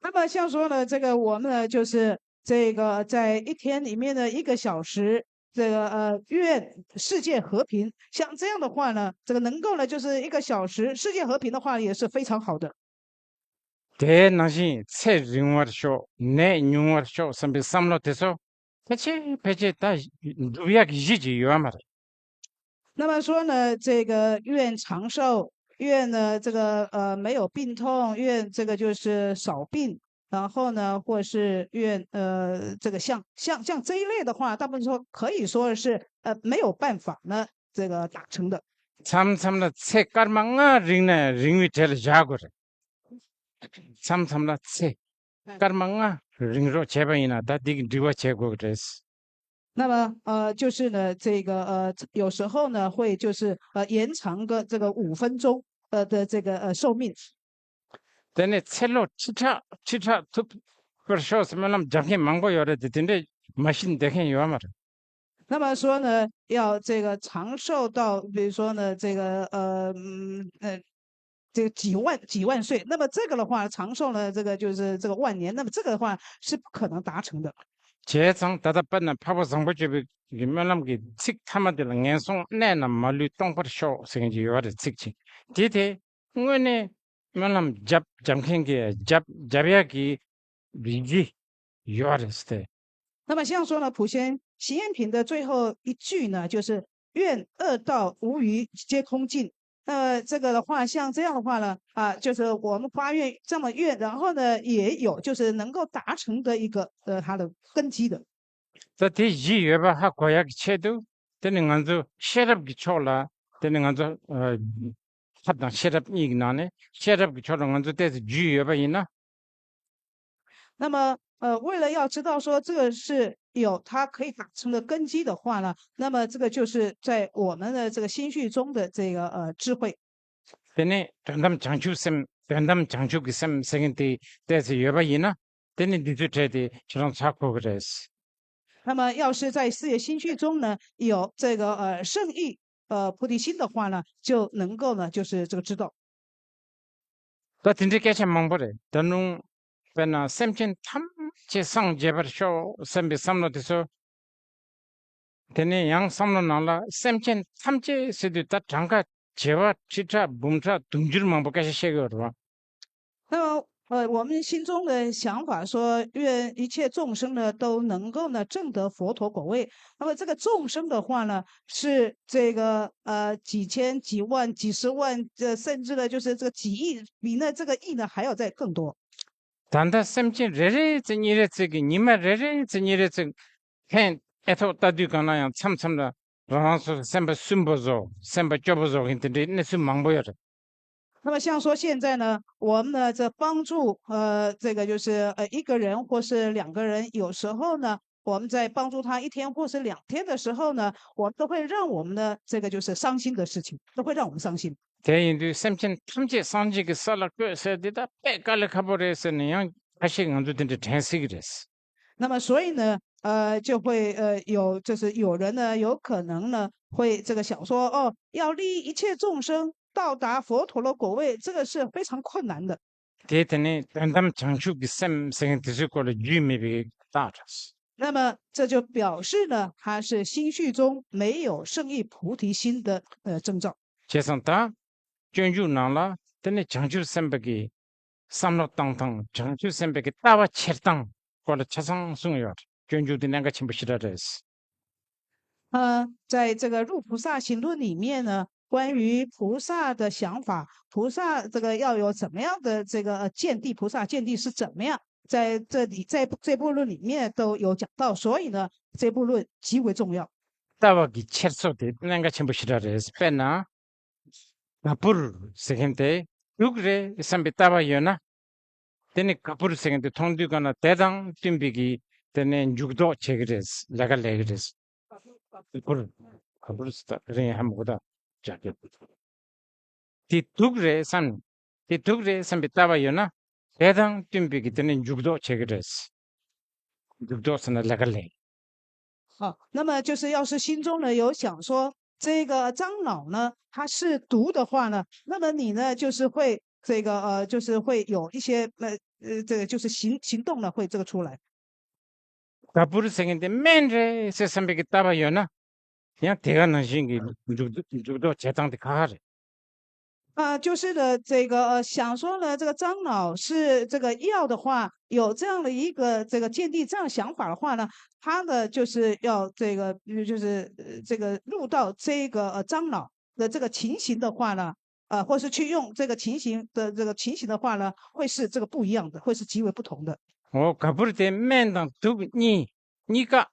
那么像说呢，这个我们呢，就是这个在一天里面的一个小时，这个呃愿世界和平，像这样的话呢，这个能够呢就是一个小时世界和平的话也是非常好的。 དེའི་ནང་བཞིན་ཚེ་རིང་བར་ཤོག་ནད་ཉུང་བར་ཤོག་བསམ་པའི་བསམ་བློ་དེ་ཚོ་ཕལ་ཆེར་ཕལ་ཆེར་ད་འགྲུབ་ཡག་གི་གཞི་ཅིག་ཡོད་མ་རེད། 那么说呢，这个愿长寿，愿呢这个呃没有病痛，愿这个就是少病，然后呢或是愿呃这个像像像这一类的话，大部分说可以说是呃没有办法呢这个达成的。 མཚམས་མཚམས་ལ་ཚེ་སྐར་མ་ལྔ་རིང་ན་རིང་བའི་གྲས་ལ་བཞག་དགོས་རེད། མཚམས་མཚམས་ལ་ཚེ་སྐར་མ་ལྔ་རིང་རོགས་བྱས་པ་ཡིན་ན་ད་འདི་གི་འགྲིག་པ་བྱེད་དགོས་ཀྱི་རེད། 那么呃，就是呢，这个呃，有时候呢会就是呃延长个这个五分钟呃的这个呃寿命。 དེ་ནས་ཚེ་ལོ་ཁྲི་ཕྲག་ཁྲི་ཕྲག་ཐུབ་པར་ཤོག་ཟེར་སྨོན་ལམ་རྒྱག་མཁན་མང་པོ་ཡོད་རེད་དེ། དེ་འདྲས་མ་ཤི་བསྡད་མཁན་ཡོད་མ་རེད། 那么说呢，要这个长寿到，比如说呢，这个呃嗯呃，这个几万几万岁。那么这个的话，长寿呢，这个就是这个万年。那么这个的话是不可能达成的。 བྱས་ཙང་ད་ལྟ་དཔེར་ན་འཕགས་པ་བཟང་པོ་སྤྱོད་པའི་གི་སྨོན་ལམ་གྱི་ཚིག་མཐའ་མ་དེ་ལ་ངན་སོང་གནས་རྣམས་མ་ལུས་སྟོངས་པར་ཤོག་ཟེར་མཁན་ཅིག་ཡོད་རེད། ཚིག་ཅིག་དེ་དེ་དངོས་གནས་སྨོན་ལམ་རྒྱབ་རྒྱབ་མཁན་གྱི་རྒྱབ་རྒྱབ་ཡག་གི་རིགས་ཀྱི་ཡོད་རེད་ཟེར་ཏེ། 那么像说呢，普贤行愿品的最后一句呢，就是愿恶道无余皆空尽。那么这个的话，像这样的话呢，啊，就是我们发愿这么愿，然后呢，也有就是能够达成的一个呃，它的根基的。 ད་དེ་བཞི་ཡོད་པ་ཧ་གོ་ཡག་གི་ཆེད་དུ་དེ་ནི་ང་ཚོ་ཤེས་རབ་ཀྱི་ཕྱོགས་ལ་དེ་ནི་ང་ཚོ་ཨ་ཐབས་དང་ཤེས་རབ་གཉིས་ཀྱི་ནང་ནས་ཤེས་རབ་ཀྱི་ཕྱོགས་ལ་ང་ཚོ་ཏོག་ཙམ་རྒྱུས་ཡོད་པ་ཡིན་ན། 那么呃，为了要知道说这个是有它可以达成的根基的话呢，那么这个就是在我们的这个心绪中的这个呃智慧。 དེ་ནས་དོན་དམ་བྱང་ཆུབ་སེམས། དོན་དམ་བྱང་ཆུབ་ཀྱི་སེམས་ཟེར་མཁན་དེ་ཏོག་ཙམ་ཡོད་པ་ཡིན་ན་དེ་ནི་འདི་ཚོའི་གྲས་དེ་ཁྱེད་རང་ཚོ་ཧ་གོ་གི་རེད། 那么要是在四个心绪中呢，有这个呃圣意呃菩提心的话呢，就能够呢就是这个知道。 ད་དེ་འདྲའི་སྐད་ཆ་མང་པོ་རེད། ད་རུང་དཔེར་ན་སེམས་ཅན་ཐམས་ཅད་སངས་རྒྱས་པར་ཤོག་བསམ་པའི་བསམ་བློ་དེ་ཚོ་ དེ་ནས་ཡང་བསམ་བློ་ནང་ལ་སེམས་ཅན་ཐམས་ཅད་ཟེར་དུས་ད་གྲངས་ཀ་བྱེ་བ་ཁྲི་ཕྲག་འབུམ་ཕྲག་དུང་ཕྱུར་མང་པོ་སྐད་ཆ་བཤད་ཀྱི་ཡོད་རེད་བ། 那么，呃，我们心中的想法说，愿一切众生呢都能够呢证得佛陀果位。那么这个众生的话呢，是这个呃几千、几万、几十万，这甚至呢就是这个几亿，比那这个亿呢还要再更多。 ད་ལྟ་སེམས་ཅན་རེ་རེ་ཙམ་གཉིས་རེ་ཙམ་གྱིས་ཉི་མ་རེ་རེ་ཙམ་གཉིས་རེ་ཙམ་ཕན་ཨེ་ཐོག་ལྟ་དུས་གང་ན་ཡང་མཚམས་མཚམས་ལ་རང་རང་སོ་སོ་སེམས་པ་སུན་པོ་བཟོ་སེམས་པ་སྐྱོ་པོ་བཟོ་མཁན་དེ་འདྲའི་གནས་ཚུལ་མང་པོ་ཡོད་རེད། 那么像说现在呢，我们呢在帮助呃这个就是呃一个人或是两个人，有时候呢我们在帮助他一天或是两天的时候呢，我们都会让我们的这个就是伤心的事情，都会让我们伤心。 དེ་ཡིན་དུས་སེམས་ཅན་ཐམས་ཅད་སངས་རྒྱས་ཀྱི་ས་ལ་བཀོད་ཟེར་འདི་ད་དཔེ་དཀའ་ལས་ཁག་པོ་རེད་ཟེར་ནས་ཡང་ཁ་ཤས་ང་ཚོ་དེ་འདྲ་དྲན་སྲིད་ཀྱི་རེད། 那么所以呢，呃，就会呃有就是有人呢，有可能呢会这个想说，哦，要利益一切众生，到达佛陀的果位，这个是非常困难的。 དེ་དེ་ནས་དོན་དམ་བྱང་ཆུབ་ཀྱི་སེམས་ཟེར་མཁན་དེ་ཚོའི་སྐོར་ལ་རྒྱུས་མེད་པའི་རྟགས་རེད། 那么这就表示呢，他是心绪中没有圣意菩提心的呃征兆。 བྱས་ཙང་ད་སྤྱོད་འཇུག་ནང་ལ་དེ་ནས་བྱང་ཆུབ་སེམས་དཔའ་གི་བསམ་བློ་བཏང་སྟངས་བྱང་ཆུབ་སེམས་དཔའ་གི་ལྟ་བ་འཁྱེར་སྟངས་སྐོར་ལ་ཆ་ཚང་གསུངས་ཡོད་རེད། སྤྱོད་འཇུག་དེ་གནད་འགག་ཆེན་པོ་ཞེ་དྲག་རེད། 呃，在这个入菩萨行论里面呢，关于菩萨的想法，菩萨这个要有怎么样的这个呃见地，菩萨见地是怎么样，在这里在这部论里面都有讲到，所以呢，这部论极为重要。 ལྟ་བ་གི་འཁྱེར་སོ་དེ་གནད་འགག་ཆེན་པོ་ཞེ་དྲག་རེད། དཔེར་ན། ག་པུར་ཟེར་མཁན་དེ་དུག་རེད་བསམ་པའི་ལྟ་བ་ཡོད་ན། དེ་ནི་ག་པུར་ཟེར་མཁན་དེ་མཐོང་དུས་གང་ན་དེ་དང་བསྟུན་པའི་གི་དེ་ནས་འཇུག་ལྡོག་བྱེད་ཀྱི་རེད། ལས་ཀ་ལས་ཀྱི་རེད། ག་པུར་ག་པུར་ཟེར་ད་རིང་ཧ་མ་གོ་ད་ཇ་ཀེ་དེ་དུག་རེད་བསམ། དེ་དུག་རེད་བསམ་པའི་ལྟ་བ་ཡོད་ན། དེ་དང་བསྟུན་པའི་གི་དེ་ནས་འཇུག་ལྡོག་བྱེད་ཀྱི་རེད། འཇུག་ལྡོག་ཟེར་ན་ལས་ཀ་ལས། 好，那么就是要是心中呢有想说这个樟脑呢它是毒的话呢，那么你呢就是会这个呃就是会有一些呃呃这个就是行行动呢会这个出来。 ག་པུར་ཟེར་མཁན་དེ་སྨན་རེད་ཟེར་བསམ་པའི་གི་ལྟ་བ་ཡོད་ན། ཡང་དེ་ག་ནང་བཞིན་གྱི་འཇུག་འཇུག་ལྡོག་བྱེད་སྟངས་དེ་ཁག་ཁག་རེད། 啊，就是呢，这个呃，想说呢，这个樟脑是这个药的话，有这样的一个这个见地，这样想法的话呢，他呢就是要这个就是呃这个入到这个呃樟脑的这个情形的话呢，呃，或是去用这个情形的这个情形的话呢，会是这个不一样的，会是极为不同的。 འོ་ག་པུར་དེ་སྨན་དང་དུག་གཉིས་གཉིས་ཀ་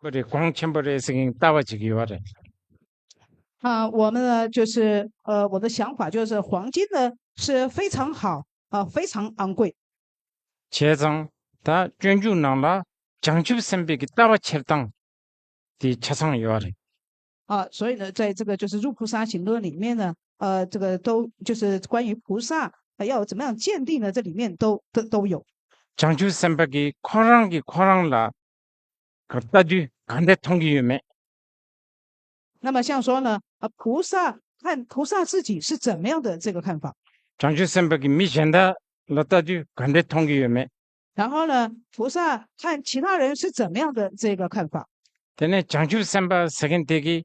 པོ་རེད། གོང་ཆེན་པོ་རེད་ཟེར་མཁན་ལྟ་བ་ཅིག་ཡོད་རེད། 啊，我们呢，就是呃，我的想法就是黄金呢是非常好啊，非常昂贵。 བྱས་ཙང་ད་སྤྱོད་འཇུག་ནང་ལ་བྱང་ཆུབ་སེམས་དཔའི་གི་ལྟ་བ་འཁྱེར་སྟངས་དེ་ཆ་ཚང་ཡོད་རེད། 啊，所以呢，在这个就是入菩萨行论里面呢，呃，这个都就是关于菩萨呃要怎么样见地呢，这里面都都都有。 བྱང་ཆུབ་སེམས་དཔའ་གིས་ཁོ་རང་གིས་ཁོ་རང་ལ་ལྟ་དུས་ག་འདྲ་མཐོང་གི་ཡོད་མེད། 那么像说呢，啊，菩萨看菩萨自己是怎么样的这个看法？ བྱང་ཆུབ་སེམས་དཔའ་གིས་མི་གཞན་དག་ལ་ལྟ་དུས་ག་འདྲ་མཐོང་གི་ཡོད་མེད། 然后呢，菩萨看其他人是怎么样的这个看法？ དེ་ནས་བྱང་ཆུབ་སེམས་དཔའ་ཟེར་མཁན་དེ་གིས་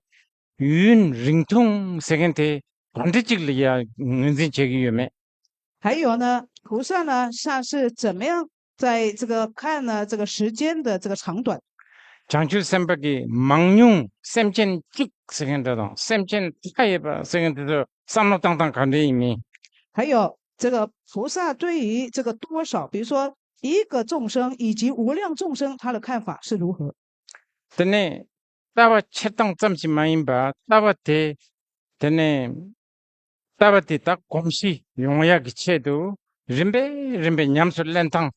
ཡུན་རིང་ཐུང་ཟེར་མཁན་དེ་ག་འདྲ་ཅིག་ལ་ཡ་ངོས་འཛིན་བྱེད་ཀྱི་ཡོད་མེད། 还有呢，菩萨呢，他是怎么样在这个看呢这个时间的这个长短？ བྱང་ཆུབ་སེམས་དཔའ་གིས་མང་ཉུང་སེམས་ཅན་གཅིག་ཟེར་མཁན་དེ་དང་སེམས་ཅན་མཐའ་ཡས་པ་ཟེར་མཁན་དེ་ཚོ་བསམ་བློ་བཏང་སྟངས་ག་འདྲ་ཡིན་མིན། 还有这个菩萨对于这个多少，比如说一个众生以及无量众生，他的看法是如何？ དེ་ནས་ལྟ་བ་འཁྱེར་སྟངས་ཙམ་ཞིག་མ་ཡིན་པར་ལྟ་བ་དེ་དེ་ནས་ལྟ་བ་དེ་དག་གོམས་གཤིས་ཡོང་ཡག་གི་ཆེད་དུ་རིམ་པས་རིམ་པས་ཉམས་སུ་ལེན་སྟངས་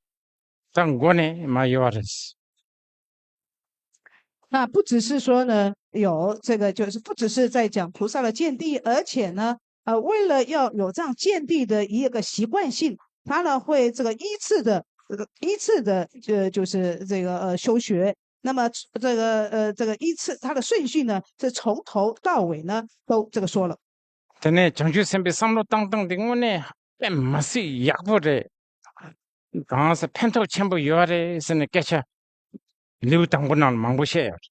དག་མགོ་ནས་མ་ཡོད་པ་རེད། 那不只是说呢，有这个就是不只是在讲菩萨的见地，而且呢，呃，为了要有这样见地的一个习惯性，他呢会这个依次的这个依次的呃就是这个呃修学，那么这个呃这个依次他的顺序呢是从头到尾呢都这个说了。 དེ་ནས་བྱང་ཆུབ་སེམས་དཔའི་བསམ་བློ་བཏང་སྟངས་དེ་དངོས་གནས་དཔེ་མི་སྲིད་ཡག་པོ་རེད། གང་ཟེར་ཕན་ཐོགས་ཆེན་པོ་ཡོད་རེད་ཟེར་ནས་སྐད་ཆ་ལེའུ་དང་པོ་ནང་ལ་མང་པོ་བཤད་ཡོད་རེད།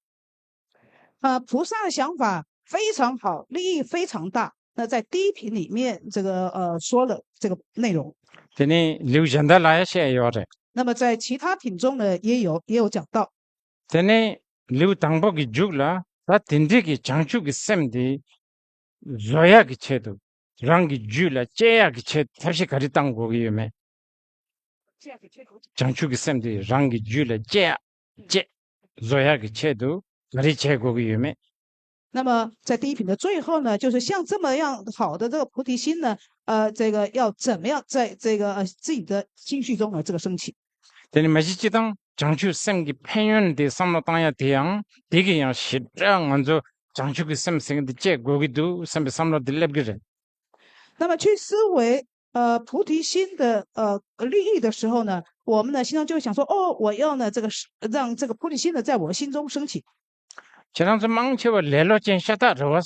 呃，菩萨的想法非常好，利益非常大。那在第一品里面，这个呃说了这个内容。 དེ་ནས་ལེའུ་གཞན་དག་ལ་ཡང་བཤད་ཡོད་རེད། 那么在其他品中呢，也有也有讲到。 དེ་ནས་ལེའུ་དང་པོ་གི་མཇུག་ལ་ད་དེ་འདྲའི་གི་བྱང་ཆུབ་ཀྱི་སེམས་དེ་བཟོ་ཡག་གི་ཆེད་དུ་རང་གི་རྒྱུད་ལ་སྐྱེ་ཡག་གི་ཆེད་དུ་ཐབས་ཤེས་ག་རེ་བཏང་དགོས་ཀྱི་ཡོད་མེད། བྱང་ཆུབ་ཀྱི་སེམས་དེ་རང་གི་རྒྱུད་ལ་སྐྱེ་ཡག་སྐྱེ་བཟོ་ཡག་གི་ཆེད་དུ་ག་རེ་བྱེད་དགོས་ཀྱི་ཡོད་མེད། 那么在第一品的最后呢，就是像这么样好的这个菩提心呢，呃，这个要怎么样在这个呃自己的心绪中呢这个升起？ དེ་ནི་མ་གཞི་སྤྱི་བཏང་བྱང་ཆུབ་སེམས་ཀྱི་ཕན་ཡོན་དེ་བསམ་བློ་བཏང་ཡ་དེ་ཡང་དེ་གི་ཡང་ཞེ་དྲག་ང་ཚོ་བྱང་ཆུབ་ཀྱི་སེམས་ཟེར་མཁན་དེ་སྐྱེ་དགོས་ཀྱི་འདུག་བསམ་པའི་བསམ་བློ་དེ་སླེབས་ཀྱི་རེད། 那么去思维呃菩提心的呃利益的时候呢，我们呢心中就会想说，哦，我要呢这个是让这个菩提心呢在我心中升起。 ཁྱེད་རང་ཚོ་མང་ཆེ་བ་ལེ་ལོ་ཅན་ཤ་སྟག་རེད་བ།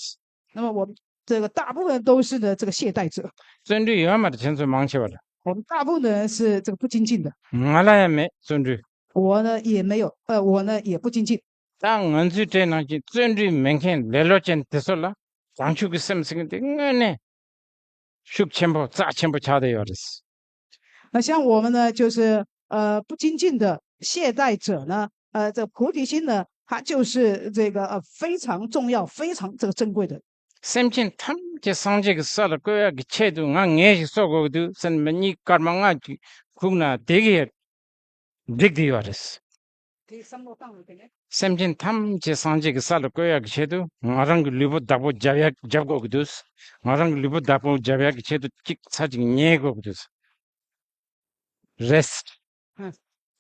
那么我们这个大部分都是呢这个懈怠者， བརྩོན་འགྲུས་ཡོད་མ་རེད། ཁྱེད་ཚོ་མང་ཆེ་བ་ལ། 我们大部分的人是这个不精进的。 ང་ལ་ཡང་མེད་བརྩོན་འགྲུས། 我呢也没有，呃，我呢也不精进。 ད་ང་ཚོའི་གྲས་ནང་གི་བརྩོན་འགྲུས་མེད་མཁན་ལེ་ལོ་ཅན་དེ་ཚོ་ལ་བྱང་ཆུབ་ཀྱི་སེམས་ཟེར་མཁན་དེ་དངོས་གནས་ཤུགས་ཆེན་པོ་རྩ་ཆེན་པོ་ཆགས་བསྡད་ཡོད་རེད། 那像我们呢，就是呃不精进的懈怠者呢，呃，这个菩提心呢，它就是这个呃非常重要、非常这个珍贵的。 སེམས་ཅན་ཐམས་ཅད་སངས་རྒྱས་ཀྱི་ས་ལ་བཀོད་ཡག་གི་ཆེད་དུ་ང་ངལ་ཞིག་གསོ་དགོས་ཀྱི་འདུག་ཟེར་ནས་མི་གཉིས་སྐར་མ་ལྔ་ཅིག་ཁུག་ན་དེ་གི་འགྲིག་བསྡད་ཡོད་རེད། སེམས་ཅན་ཐམས་ཅད་སངས་རྒྱས་ཀྱི་ས་ལ་བཀོད་ཡག་གི་ཆེད་དུ་ང་རང་གི་ལུས་པོ་བདག་པོ་རྒྱབ་ཡག་རྒྱབ་དགོས་ཀྱི་འདུག་ང་རང་གི་ལུས་པོ་བདག་པོ་རྒྱབ་ཡག་གི་ཆེད་དུ་གཅིག་ཚ་གཅིག་ཉལ་དགོས་ཀྱི་འདུག Rest.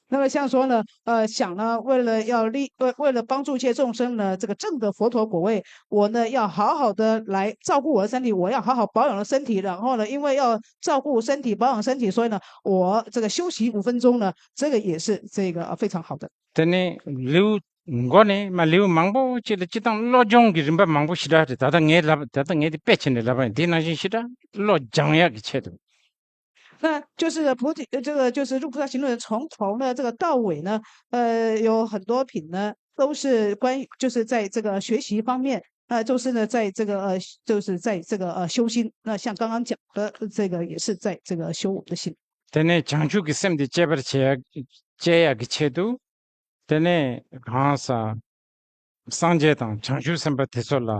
那么像说呢，呃，想呢，为了要利，为为了帮助一切众生呢，这个证得佛陀果位，我呢要好好的来照顾我的身体，我要好好保养我的身体，然后呢，因为要照顾身体、保养身体，所以呢，我这个休息五分钟呢，这个也是这个呃非常好的。 དེ་ནས་ལེའུ་མགོ་ནས་མ་ལེའུ་མང་པོ་ཅིག་ལ་སྤྱི་བཏང་བློ་སྦྱོང་གི་རིམ་པ་མང་པོ་ཞེ་དྲག་རེད། ད་ལྟ་ངས་ལབ་ད་ལྟ་ངས་དེ་དཔེ་བྱས་ནས་ལབ་པ་ཡིན། དེ་ནང་བཞིན་ཞེ་དྲག་བློ་སྦྱང་ཡག་གི་ཆེད་དུ། 那就是菩提，呃，这个就是入菩萨行论从头呢，这个到尾呢，呃，有很多品呢，都是关于，就是在这个学习方面，呃，就是呢，在这个呃，就是在这个呃修心。那像刚刚讲的，这个也是在这个修我们的心。 དེ་ནས་བྱང་ཆུབ་ཀྱི་སེམས་དེ་སྐྱེ་བར་བྱེད་ཡག་སྐྱེ་ཡག་གི་ཆེད་དུ། དེ་ནས་གང་ཟག་སངས་རྒྱས་དང་བྱང་ཆུབ་སེམས་དཔའ་དེ་ཚོ་ལ་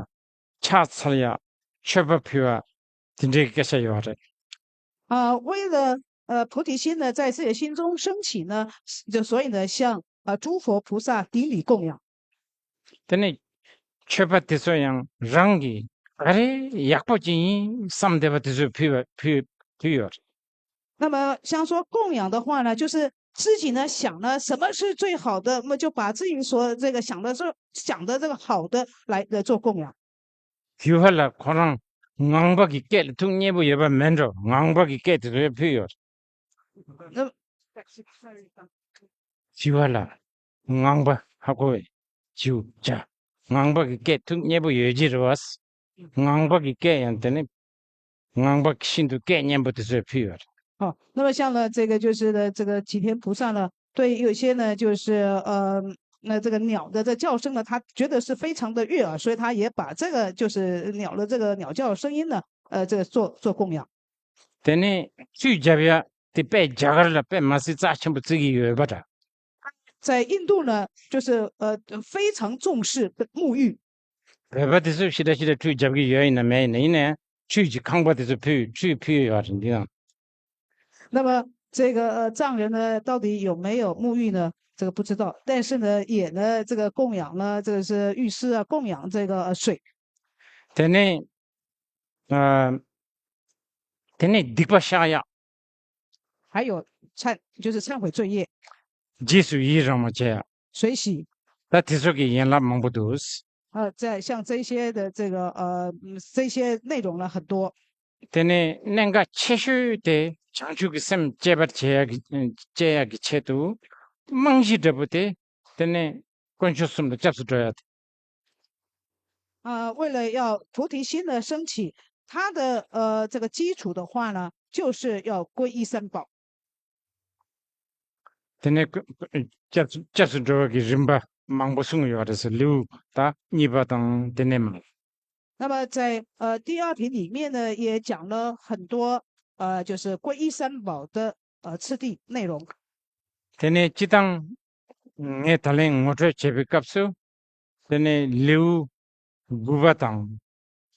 ཕྱག་འཚལ་ཡག་མཆོད་པ་ཕུལ་བ་དེ་འདྲའི་སྐད་ཆ་ཡོད་རེད། 啊，为了呃菩提心呢，在自己的心中升起呢，就所以呢，向啊诸佛菩萨顶礼供养。དེ་ནས་མཆོད་པ་དེ་ཚོ་ཡང་རང་གི་ག་རེ་ཡག་པོ་ཅིག་ཡིན་བསམ་བསྡད་པ་དེ་ཚོ་ཕུལ་བ་ཕུལ་ཕུལ་ཡོད་རེད། 那么像说供养的话呢，就是自己呢想呢什么是最好的，那么就把自己所这个想的是想的这个好的来来做供养。 ཞི་བ་ལྷ་ཁོ་རང་ངང་པ་གི་སྐད་ལ་ཐུགས་མཉེས་པོ་ཡོད་པ་མིན་འགྲོ། ངང་པ་གི་སྐད་དེ་ཚོ་ཕུལ་ཡོད། 那 ཞི་བ་ལྷ། ངང་པ་ཧ་གོ་བས། ཞི་བྱ། ངང་པ་གི་སྐད་ཐུགས་མཉེས་པོ་ཡོད་ཀྱི་རེད་བ། ངང་པ་གི་སྐད་ཡང་དེ་ནི་ངང་པ་ཤིན་ཏུ་སྐད་སྙན་པོ་དེ་ཚོས་ཕུལ་ཡོད། 好，那么像呢，这个就是呢，这个齐天菩萨呢，对有些呢，就是呃，那这个鸟的这叫声呢，他觉得是非常的悦耳，所以他也把这个就是鸟的这个鸟叫声音呢，呃，这个做做供养。 དེ་ནས་ཁྲུས་རྒྱབ་ཡ་དེ་དཔེ་རྒྱ་གར་ལ་དཔེ་མི་སྲིད་རྩ་ཆེན་པོ་བརྩི་གི་ཡོད་པ་འདྲ། 在印度呢，就是呃非常重视沐浴。 བོད་པ་དེ་ཚོ་ཞེ་དྲག་ཞེ་དྲག་ཁྲུས་རྒྱབ་གི་ཡོད་ཡིན་ན་མེད་ཡིན་ན། ཡིན་ནའང་ཁྲུས་ཀྱི་ཁང་པ་དེ་ཚོ་ཕུལ་ཁྲུས་ཕུལ་ཡོད་རེད་འདི་ཡང་། 那么这个呃藏人呢，到底有没有沐浴呢？这个不知道，但是呢，也呢，这个供养呢，这个是浴室啊，供养这个呃水。 དེ་ནས་ཨ། དེ་ནས་སྡིག་པ་བཤགས་ཡག 还有忏，就是忏悔罪业， རྗེས་སུ་ཡི་རང་བ་བྱེད་ཡག 水洗。 ད་དེ་ཚོ་གི་ཡན་ལག་མང་པོ་འདུག 呃，在像这些的这个呃嗯这些内容呢很多。 དེ་ནས་གནད་འགག་ཆེ་ཤོས་དེ་བྱང་ཆུབ་ཀྱི་སེམས་སྐྱེད་པར་བྱེད་ཡག་གི་སྐྱེད་ཡག་གི་ཆེད་དུ་རྨང་གཞི་འདྲ་པོ་དེ་དེ་ནས་དཀོན་མཆོག་གསུམ་ལ་སྐྱབས་སུ་འགྲོ་ཡག་དེ། 啊，为了要菩提心的升起，他的呃这个基础的话呢，就是要皈依三宝。 དེ་ནས་སྐྱབས་སུ་སྐྱབས་སུ་འགྲོ་བ་གི་རིམ་པ་མང་པོ་གསུངས་ཡོད་རེད་ཟེར། ལེའུ་ད་གཉིས་པ་དང་དེ་ནས་མང་། 那么在呃第二品里面呢，也讲了很多呃就是皈依三宝的呃次第内容。 དེ་ནས་སྤྱི་བཏང་ངས་ད་ལན་ངོ་སྤྲོད་བྱེད་པའི་སྐབས་སུ་དེ་ནས་ལེའུ་དགུ་པ་དང་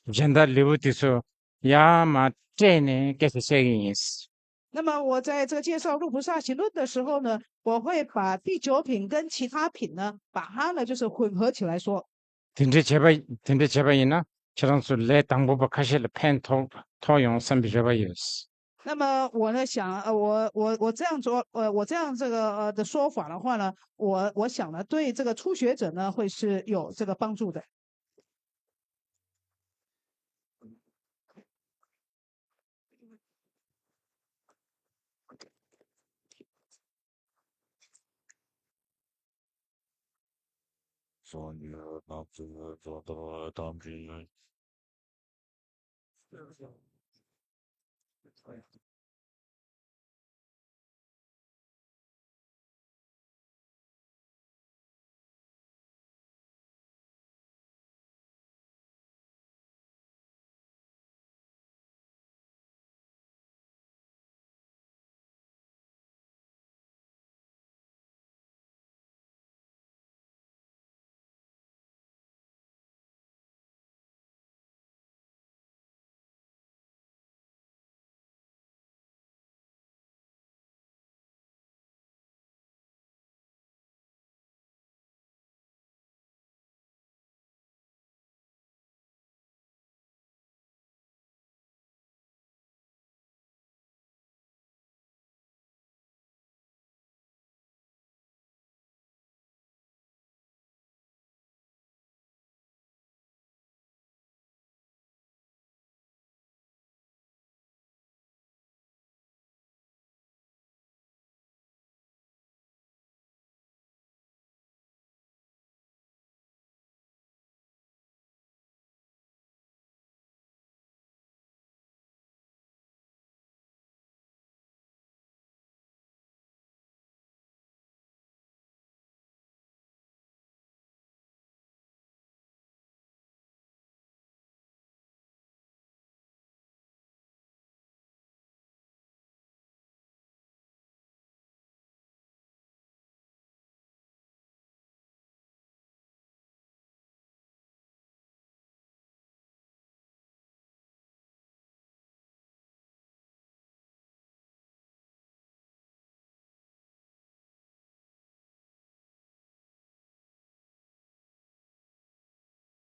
གཞན་དག་ལེའུ་དེ་ཚོ་ཡར་མར་སྤྲད་ནས་སྐད་ཆ་བཤད་ཀྱི་ཡིན། 那么我在这个介绍入菩萨行论的时候呢，我会把第九品跟其他品呢，把它呢就是混合起来说。 དེ་འདྲའི་བྱས་པ་དེ་འདྲའི་བྱས་པ་ཡིན་ན་ཁྱེད་རང་ཚོ་ལས་དང་པོ་པ་ཁ་ཤས་ལ་ཕན་ཐོགས་ཐོགས་ཡོང་བསམ་པའི་རེ་བ་ཡོད། 那么我呢想，呃，我我我这样做，呃，我这样这个呃的说法的话呢，我我想呢，对这个初学者呢会是有这个帮助的。 གསང་རྒྱུད་སྣང་ཚུལ་རྫོགས་མཐར་ཐམས་ཅད།